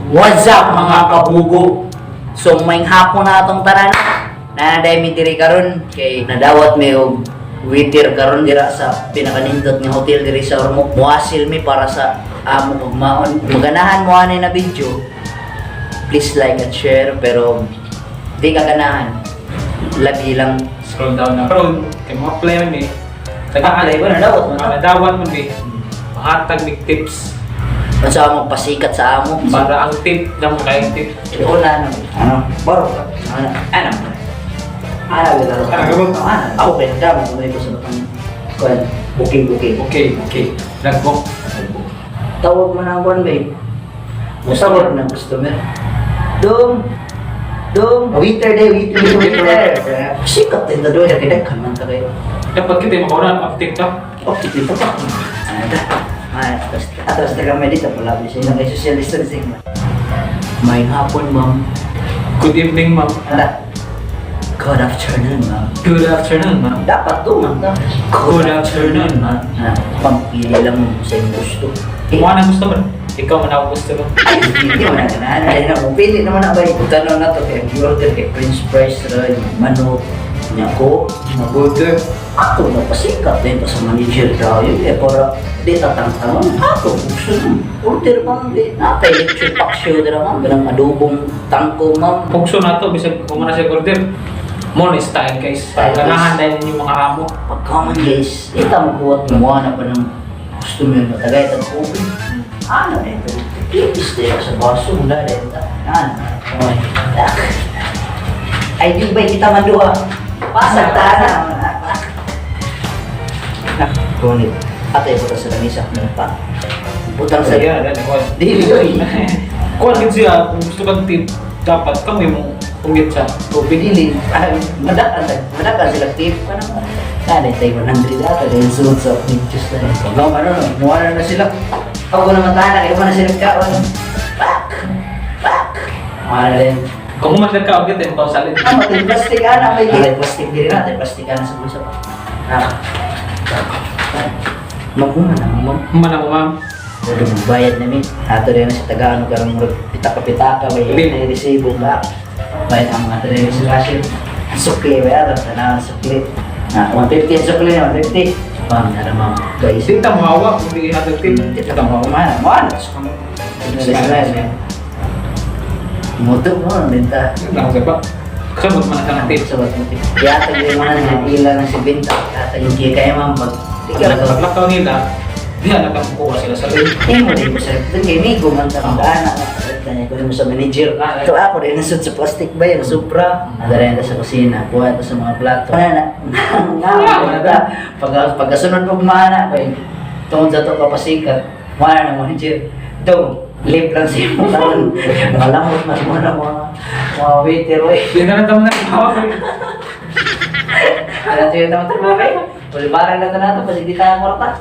What's up, mga kabugo? So may hapon na atong tanan. Nanaday mi diri karon kay nadawat mi og waiter karon dira sa pinakanindot nga hotel diri sa Ormoc. Muasil mi para sa amo ugmaon. Maganahan mo ani na video. Please like and share, pero di ka ganahan. Lagi lang. Scroll down na. Karon kay mo apply man mi. Apply ba? Nadawat mo na? Nadawat man mi. Mahatag mig tips. Unsa mo pasikat sa amo? Para ang tip na mo kayong tip. Una, ano? Ano? Baro. Ano? Ano? Ano? Ano? Ano, gabot? Ano? Ako kaya dami kung ito sa batang kuan. Booking, booking. Okay. Nagbook. Tawag mo na ang kuan, babe. Tawag na customer. Dong! Dong! Waiter day, waiter, waiter. Sikat din na doon. Kaya daghan man ta kayo. Dapat kita makauna uptake ta. Okay, dito pa. Ano ta? Ah, atras, atras na kami dito. Pala, siya na kay social distancing. May hapon, ma'am. Good evening, ma'am. Ano? Good afternoon, ma'am. Good afternoon, ma'am. Dapat to, ma'am. Good afternoon, ma'am. Ah, pampili lang mo sa iyong gusto. Eh, Kung ano gusto mo, ikaw man ako gusto mo. Ay, hindi mo na ganahan. Ay, na, pili naman na ba yung tanong na to? Kaya order kay french fries, rin, manok, niya ko, Mga burger. Ato na pasikat din pa sa manager daw yun. Eh, para di tatangtangon. Ato, gusto na. Order pa man, di. Natay, lechon paksiw dira, ma'am. Ganang adobong tangko, ma'am. Pugso na to, bisag kung na siya order. Mo na style, guys. Style, guys. Ganahan na yung mga amo. Pagkaman, guys, ita mo kuwat mo na pa ng customer na tagay tag tubig. Ano na ito? Tipis tayo sa baso mula rin. Ano? Okay. Ay, di ba kita man duha? Pasag ta na. Ngunit, atay butang sa lamisa. Pa. Butang sa. Sige, dali, kuwan. Dili, oy. Kuwan gid siya, kung gusto kang tip, dapat kami mo ungit sa tubig. Dili. Ay, madakan, madakan sila tip. Ano? Nanay tayo 100 ata. Dahil suot sa pictures na rin. Pag ano, no, muha na sila. Ako na matana, kayo na sila kaon. Pak! Pak! Muha na rin. Kung man ka ugit, eh, makasalit. Ah, may plastic ana, may plastic diri na, may plastic ana sa bulsa pa. Ah. Maghuma na, ma'am. Human ako, ma'am. Pwede mo bayad namin. Ato rin na sa tagaan karong murag pitaka-pitaka may Bill. may resibo ba. Bayad ang mga rin sa cashier. Ang sukli ba ato tanaw ang sukli. Na 150 ang sukli na 150. Ma'am, nara ma'am. Guys, Di ta mohawa kung di ihatag tip. kita mo mana, mana. Smile. Muto mo benta. Lang sa ba? Kasabot man na ng tip. Sa bat mo. Yatag yung mga na ila ng 70. Yatag yung kaya kaya ma'am pag Paglakaw nila, di na kuha sila sa lane. Eh, mo din mo sa ito kay Migo man ta kang anak. Kanya ko mo sa manager. Ito ako rin nasud sa plastic ba yun, supra. Adara sa kusina, kuha ito sa mga plato. Ano na? Nga, nga. Pag pagkasunod mo mana kay tungod sa to kapasikat, mana na manager. Do, lip lang siya mo karon. Mga lamot mas mo na mga waiter oy. Di na lang na hawa. Ano tayo naman trabaho kay? Wala barang na to nato kasi di tayo kwarta.